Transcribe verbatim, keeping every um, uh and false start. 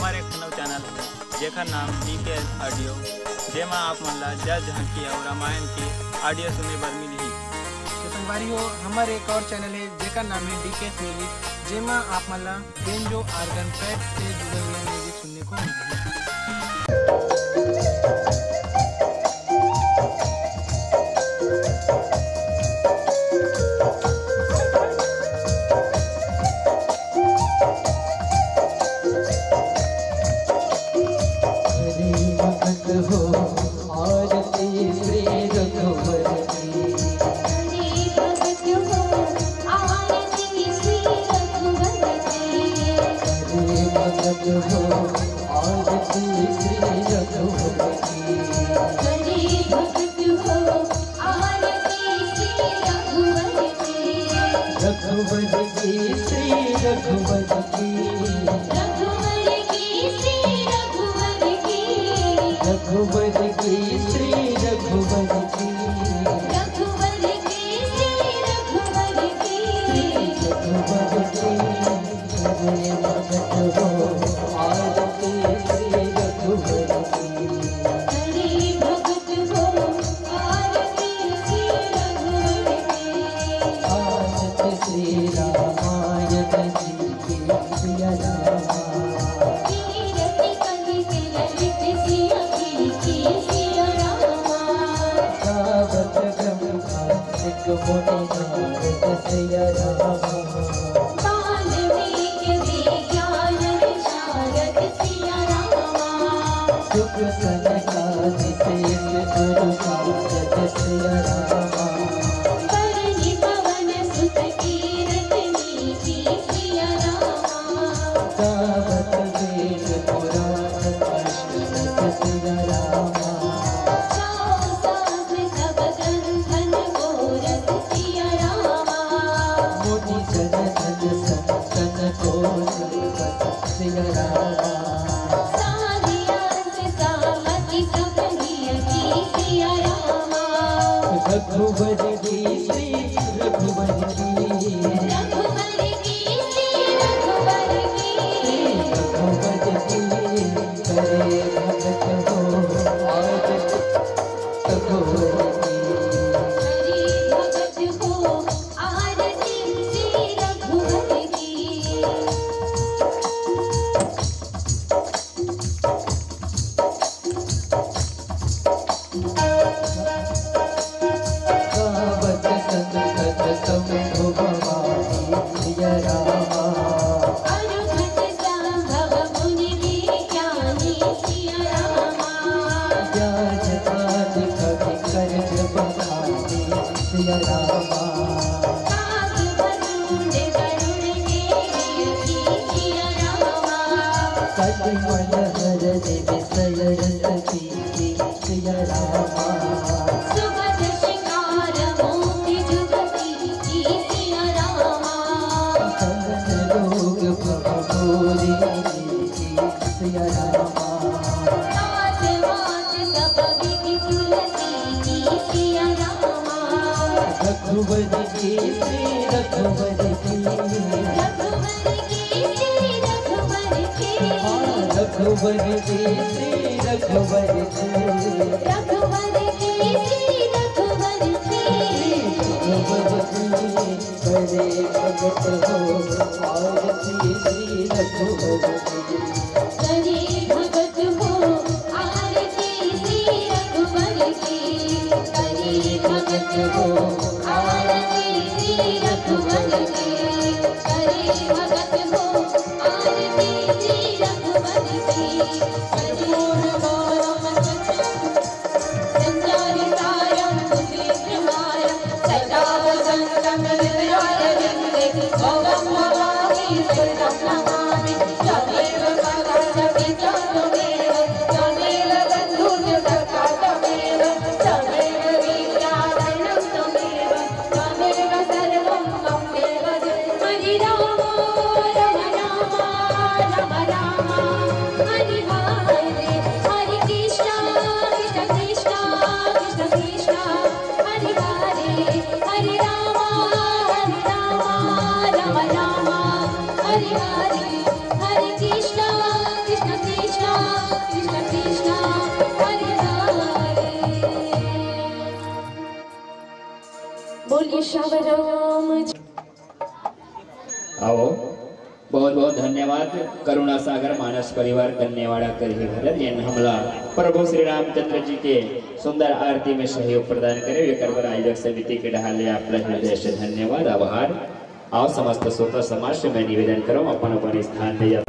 हमारे एक नव चैनल हे, जेकर नाम डी के एस ऑडियो, जेमा आप मन ला जय झांकी अउ रामायण के ऑडियो सुने बर मिलही। तो संगवारी हो, हमर एक और चैनल हे, जेकर नाम हे डी के एस म्यूजिक, जेमा आप मन ला बेंजो ऑर्गन पैड से जुड़े हुए म्यूजिक सुनने को मिलही। रघुवर की, श्री रघुवर की। रघुवर की, श्री रघुवर की। रघुवर की, श्री रघुवर की। रघुवर की, श्री रघुवर की। रघुवर की, करे भगत हो, आरती श्री रघुवर की। करे भगत हो, आरती श्री रघुवर की। आरती श्री रामायण जी की, सिया रामा। कीरति कहि के ललित सिया की, की सिया रामा। गावत ब्रह्मा सिक मुनि नारद, सिया रामा। वाल्मीकि विज्ञान विशारद, सिया रामा। सुख सनकादिक गुरु सारद, सिया रामा। बरनि पवन सुत कीरति नीति, सिया रामा। गावत वेद पुराण अष्टदश, सिया रामा। गावत साज सब ग्रंथन को रस, सिया रामा। मुनि जन धन संतन को सुरपत, सिया रामा। साध अंत सामति सब नियति, सिया रामा। रघुवर की, श्री रघुवर की। रघुवर की, श्री रघुवर की। श्री रघुवर की, करे भगत हो, आरती रघुवर की। करे भगत हो, आरती श्री रघुवर की। गावत संकट शंभु भवानी, सिया रामा। अवघट संभव मुनि विज्ञानी, सिया रामा। व्यास आदि कवि कर बखानी, सिया रामा। काग भ्रूण गरुड़ के रखी, सिया रामा। कलि मन हर विषय रस पीति, सिया रामा। सुभग शृंगार मोति जुगति की, सिया रामा। भवन रोग भव घोर नीति, सिया रामा। नाथ वात सब विधि तुलसी की, सिया रामा। रघुवर की, श्री रघुवर की। रघुवर की, श्री रघुवर की। हाँ, रघुवर की, श्री रघुवर की। रघुवर की, श्री रघुवर की। श्री रघुवर की, करे भगत हो, आरती श्री रघुवर की। करे भगत हो, आरती श्री रघुवर की। करे भगत हो, आरती श्री रघुवर की। करे भगत हो, आरती श्री रघुवर की। करे हरि राम राम राम हरि हरे, हरे कृष्णा कृष्णा कृष्णा कृष्णा कृष्णा हरि हरे, हरे राम हरे राम राम राम हरि हरे, हरे कृष्णा कृष्णा केशव राम। आओ, बहुत बहुत धन्यवाद करुणा सागर मानस परिवार कन्यावाड़ा करही भरत, जेन हमला प्रभु श्री रामचंद्र जी के सुंदर आरती में सहयोग प्रदान करे, एकर बर आयोजक समिति के डहार ले आप ला हृदय से धन्यवाद, आभार। आओ, समस्त श्रोता समाज से मैं निवेदन करौं, अपन अपन स्थान में